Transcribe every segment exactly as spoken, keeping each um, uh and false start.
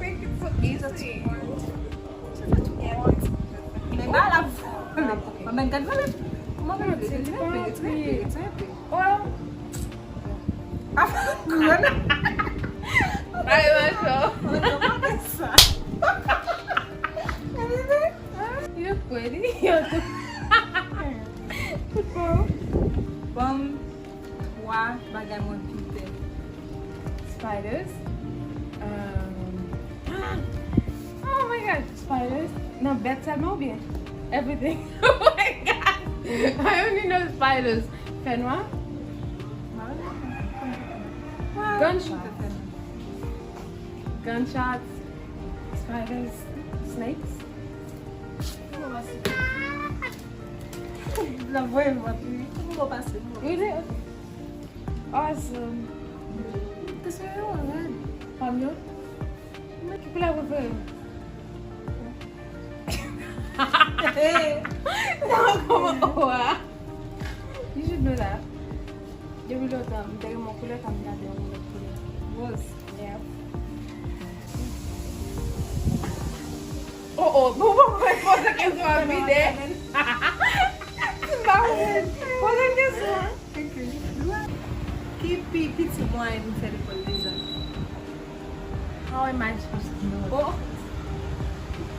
make it so easy? Men ba la. Mwen gad vale. Mwen gad vale. It's happy. It's happy. It's happy. Oh. Apa gwen? Ay, macho. Mwen gad vale sa. You're pretty. You're too. Bon. Twa bagay mwen pi pè. Spiders. Um, oh my God, spiders. Nan bèt sèlman oubyen everything? Oh my God. I only know spiders. Fènwa. Gunshot. Gunshots. Spiders. Snakes. L ap voye m ap ri. Kòman w pase m? Really? Awesome. Te sere w rèd. Pa m yo? Men ki koulè prefere w? Non, kòman? Wa. You should know that. Depi lontan, m te renmen yon koulè, sa m gade yon lòt koulè. Woz. Yeah. Oh, oh, bon, bon, bon, poze kesyon an vide. M pa konprann. Poze kesyon an. Ki pi piti mwayen pou fè lekòl deja? How am I supposed to know? Oh.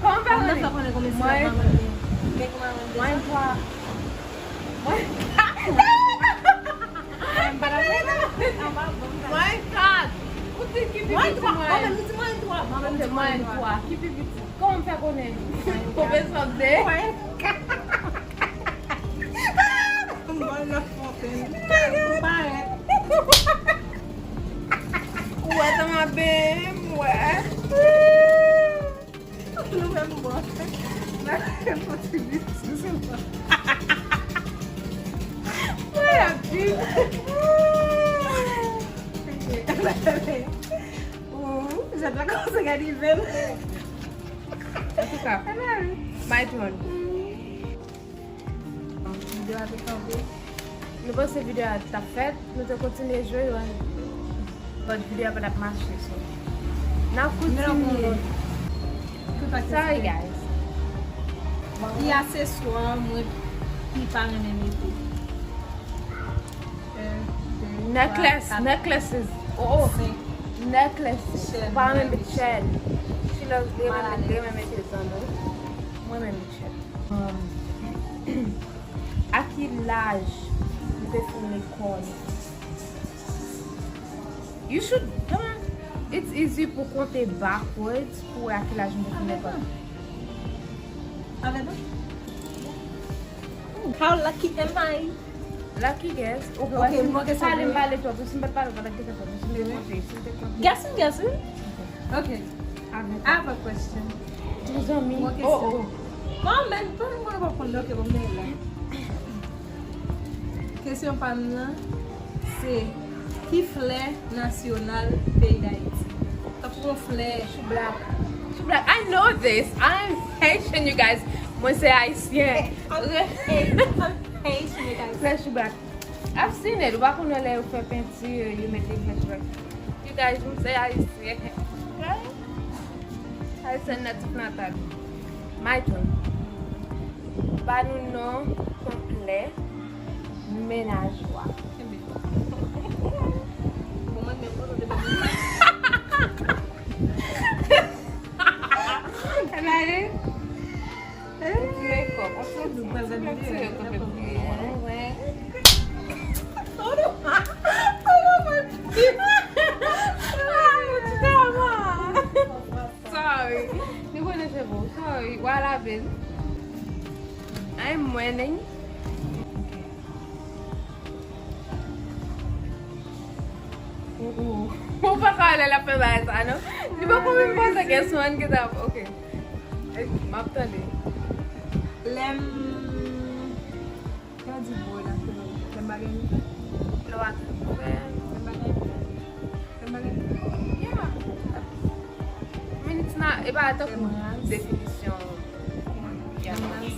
Kòman fè konnen? Mwen, mwen twa. Mwen, mwen kat. Ou di ki pi piti mwen? Mwen twa. Mwen twa. Ki pi piti? Kòman fè konnen? Ou bezwen de? Mwen nan fonten. Ou parèt. Ou wè sa m ap benyen, m wè. Nou menm bò. Nan kontinye. Mwen ap viv. Ou, jèt la kòmanse gade vèm. Antouka, my turn. Videyo a te kanpe. Nou panse videyo a t ap fèt, nou te kontinye jwe, but videyo a pa t ap mache, so. N ap kontinye. Sorry, guys. Ki akseswa mwen pi pa renmen mete? Necklace, necklaces. Oh, oh. Necklace. Ou pa renmen mete chèn. She love, li renmen, li renmen mete zanno. Mwen renmen mete chèn. Um, a ki laj ou te fin lekòl? You should, come on. It's easy pou konte backwards pou wè a ki laj nou te fin lekòl. Avè non? How lucky am I? Lucky guess. Ok, ok, m manke sa. Pale, m pale twòp. Si m pa t pale, w pa t ap gentan fè. Si m te konte, si m te konte. Guess, guess. Ok. Avè. I have a question. Yon zanmi. Bon kesyon. Oh, oh. Bon, men, tout moun konn, ok, bon, men la. Kesyon pa m nan, se ki flè nasyonal peyi Dayiti? Tankou yon flè. Choublag. Choublag. I know this. I'm Haitian, you guys. Mwen se Ayisyen. I'm Haitian, you guys. Flè choublag. I've seen it. Ou pa konnen lè yo fè penti, yo mete flè choublag. You guys, mwen se Ayisyen. Ayisyen nan tout natal. My turn. Ba nou non konplè mennaj ou a. Bon, mwen menm, mwen, mwen, mwen. Ann ale. Ti mekòp. On ti, ti, ti mekòp epi, wè. Oh non. Oh non, mwen. Ah, mwen ti tèlman. Sorry. Nou konnen se bon. Sorry. Wa lavel. I'm winning. Ou pa ka wè lè l ap fè bagay sa, non? Li poko menm poze kesyon an ki ta, ok. M ap tande. Lè m, yo di boy la, lè m pa gen. Lè w pa gen. Lè m pa gen. Lè m pa gen. Yeah. Minutes na, e pa tankou definisyon. Yeah. Lè w raz.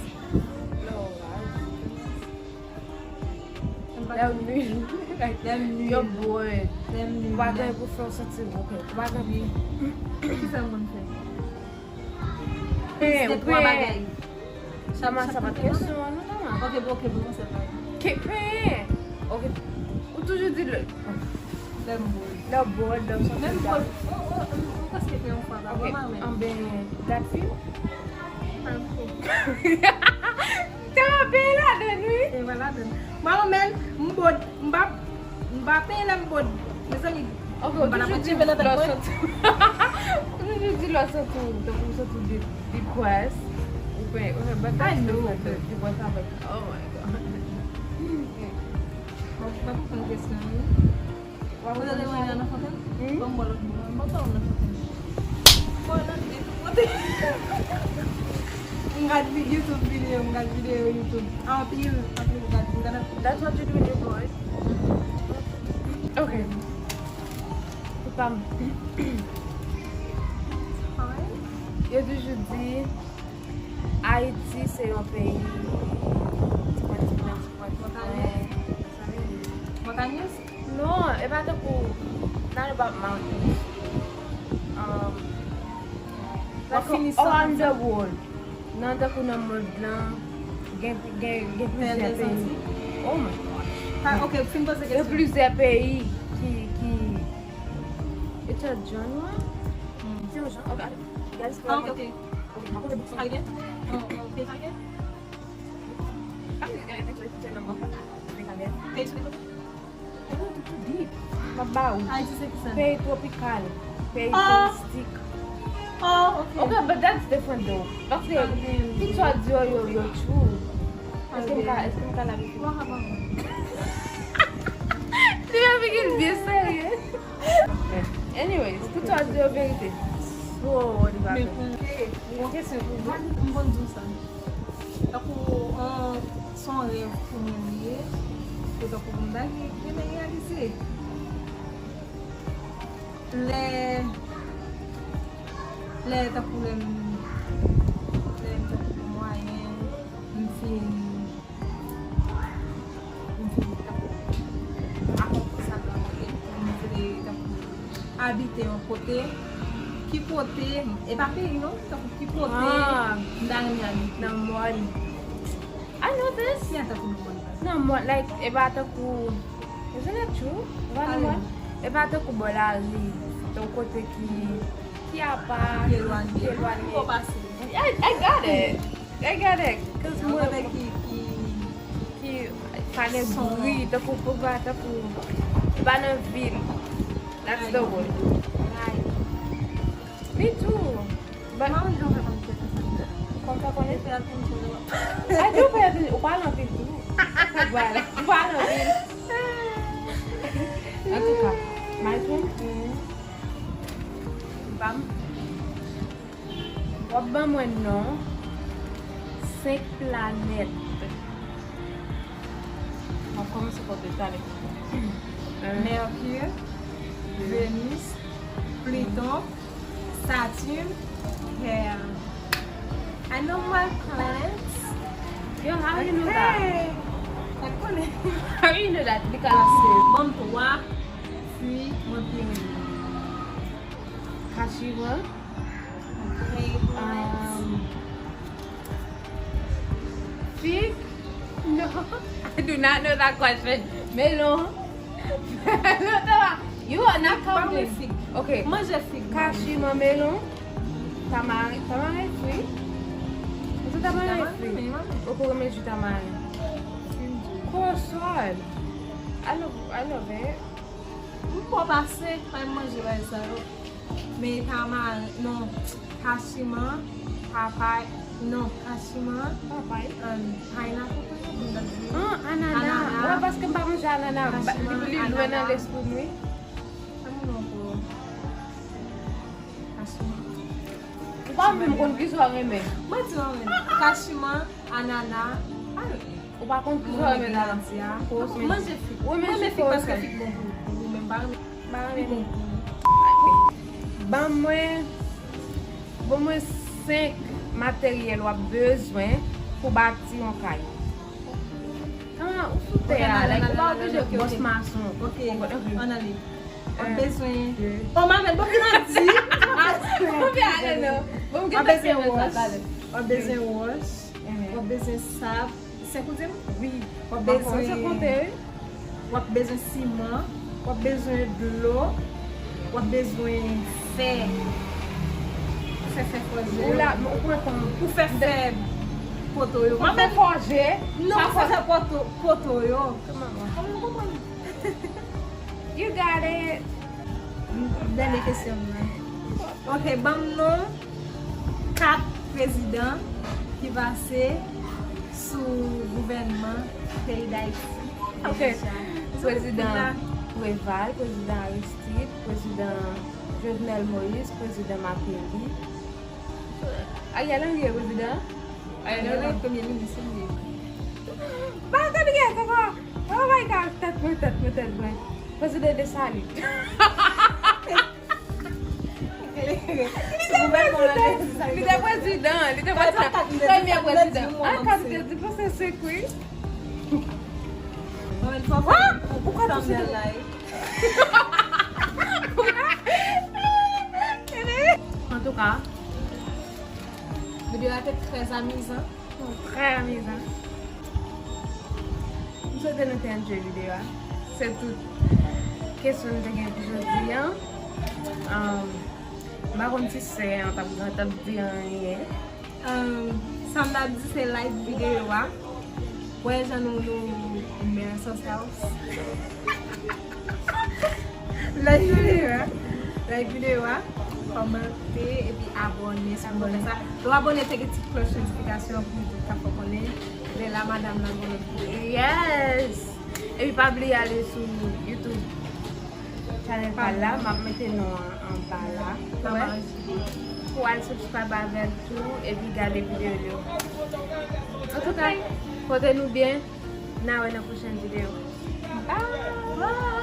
Lè w nul. Lè m nul. Yo bored. Lè m nul. Ou pa gen pou fè w santi w ok. Ou pa gen. Ki fè moun fè? Plis de twa bagay. Tama, sa pa t kesyon an, non, Tama. Ok, bon, ok, bon, se pa. Ke, penyen. Ok. Ou toujou di lè. Lè m bored. Lè w bored, lè w santi w down. Menm bored. Ou, ou, ou, ou prèske fè yon fwa, pa vrèman, men. Anben, dat fi. Tama, penyen ladann, wi. Penyen pa ladann. Mwen menm, m bored, m pa, m pa penyen lè m bored. Mezanmi, ok, ou toujou di lè w santi w, ou toujou di lè w santi w, tankou w santi w de-, depressed, ou fè, ou fè, but that's different though. Depressed avèk, oh my God. Mwen, mwen konprann kesyon an, wi. Ou tande mwen nan fontenn? Hmm? Ban m bò lòt bò. Ban m bò nan fontenn. Bò nan de tout kote. M gad vi-, YouTube videyo, m gad videyo YouTube. Anpil, anpil, m gad, m gad anpil. That's what you do with your boy? Ok. Pou pa m. Yo toujou di, Ayiti se yon peyi ti pwen, ti pwen, ti pwen, ti pwen. Montanyèz? Sa vle di montanyèz? Non, e pa tankou, not about mountains. Um, like, around the world. Nan, tankou nan mond lan, gen, gen, gen plizyè peyi. Oh my gosh. Ah, ok, fin poze kesyon. Gen plizyè peyi ki, ki, it's a genre? Hmm. Se yon genre. Ok, guys, ah, ok. Again? Oh, oh, page again? Page again? Page again? M ap ba ou. Ayiti se ki sa? Peyi twopikal, peyi touristik. Oh, ok. Ok, but that's different though. Paske picture di yo, yo, yo true. Èske m ka, èske m ka lave figi? Li fè figi l byen serye. Anyways, picture di yo verite. So, li pa vre. Ok, yon kesyon pou ou. M konn di w sa. Tankou, an, se yon rèv pou mwen li ye. Pou tankou pou m ta gen, gen men reyalize. Lè, lè tankou lè m, lè m tankou mwayen, m fin, m fin tankou akonpli sa m vle, m vle tankou abite yon kote, ki kote, e pa peyi non, tankou ki kote Ah. m ta renmen abite. Nan mòn. I know this. Ki jan tankou nan mòn? Nan mòn, like, e pa tankou, isn't it true? E pa nan mòn? E pa tankou bò lari, yon kote ki, ki apa, Ki elwanye. ki elwanye. Ou pase. I, I got it. I got it. 'Cause Yon mwen, kote ki, ki ki pa gen Son. bri, tankou pou pa, tankou pa nan vil. That's the word. Right. Me too. But Mwen menm jan fè konn tèt ansanm. Konn fè konnen. Fè atann sou yo. A di w fè atann, ou pale anpil tou. Ou pale, ou pale anpil. Antouka, my turn. Mm. Bam. W ap ban mwen non senk planèt. M ap kòmanse pa w talè. Mercure, Venus, Pluton, Saturne, Hera. I know my planets. Yo, how you know that? Mwen konnen. How you know that? Because Paske ban m twa fwi mwen pi renmen. Kachimò. Okay, planets. Um, Fig? No. I do not know that question. Melon. You are not Ban mwen counting. fig. Okay. Manje fig. Kachimò, melon. Tamari, tamari fwi. Ou di tamari Tamari, fwi. men, mwen. Ou pou renmen ji tamari. Kòsòl. I love, I love it. M bon pase, pa m manje bagay sa yo. Men tamari, non, kachiman, papay, non, kachiman, Papay. um, pineapple, kòman moun nan di? Ah, anana. Anana. Wè, paske m pa manje anana. Ba- Kachiman, Li, li lwen nan anana. lespri m, wi. Sa moun nan ankò? Kachiman. Ou pa menm konn kisa w renmen. Mwen di w renmen. Kachiman, anana, pa Ou pa konn ki zò renmen la. Manje fig. Ou renmen fig paske fig bon pou ou. Ou menm pa renmen. Pa renmen. Li bon pou ou. Ban mwen, ban mwen senk materyèl w ap bezwen pou bati yon kay. Tan ou sou tè a, like, ou pa oblije gwòs mason. Ok, ann ale. W ap bezwen. Oh, mamèt, bon, ki nan di? Konbyen ale non? Bon, w ap bezwen wòch. W ap bezwen wòch. W ap bezwen sab. Senk ou di m? Wi. W ap bezwen, w ap bezwen siman, w ap bezwen dlo, w ap bezwen fè. Fè, fè fòje yo. Ou la, ou pran tan. Pou fè, fè poto yo. Pou fè fòje. Non, pou fè poto, poto yo. Kòman ou konprann? You got it. Dènye kesyon m nan. Ok, ban m non kat prezidan ki pase sou gouvènman peyi Dayiti. Ok. Prezidan Préval, prezidan Aristide, prezidan Jovenel Moïse, prezidan Martelly. Ariel Henry e prezidan? Ariel Henry premye minis, wi. Pa tande gen ankò. Oh my God, tèt mwen, tèt mwen, tèt mwen. Prezidan Desalin. Li te prezidan, li te prezidan. Premye prezidan. Ah, kat li te di, paske se kwi. Ou kwè tou se Antouka, videyo a te trè amizan. Trè amizan. M swete nou te enjoy videyo a. Se tout kesyon m te gen pou jodi a. Um, m pa konn si sè an t ap, t ap di anyen. Um, sa m t ap di se like videyo a. Wè jan nou, nou mè sòs la. Like videyo a. Like videyo a. Kòmante epi abòne si w poko fè sa. Lè w abòne, klike ti klòch notifikasyon an pou YouTube ka fè w konnen lè la madanm lan gen lòt videyo. Yes! Epi pa bliye ale sou YouTube channel pa l la, m ap mete non an anba la. Pou al subscribe avè l tou epi gade videyo yo. Antouka, pote nou byen, n a wè nan pwochèn videyo. Bye!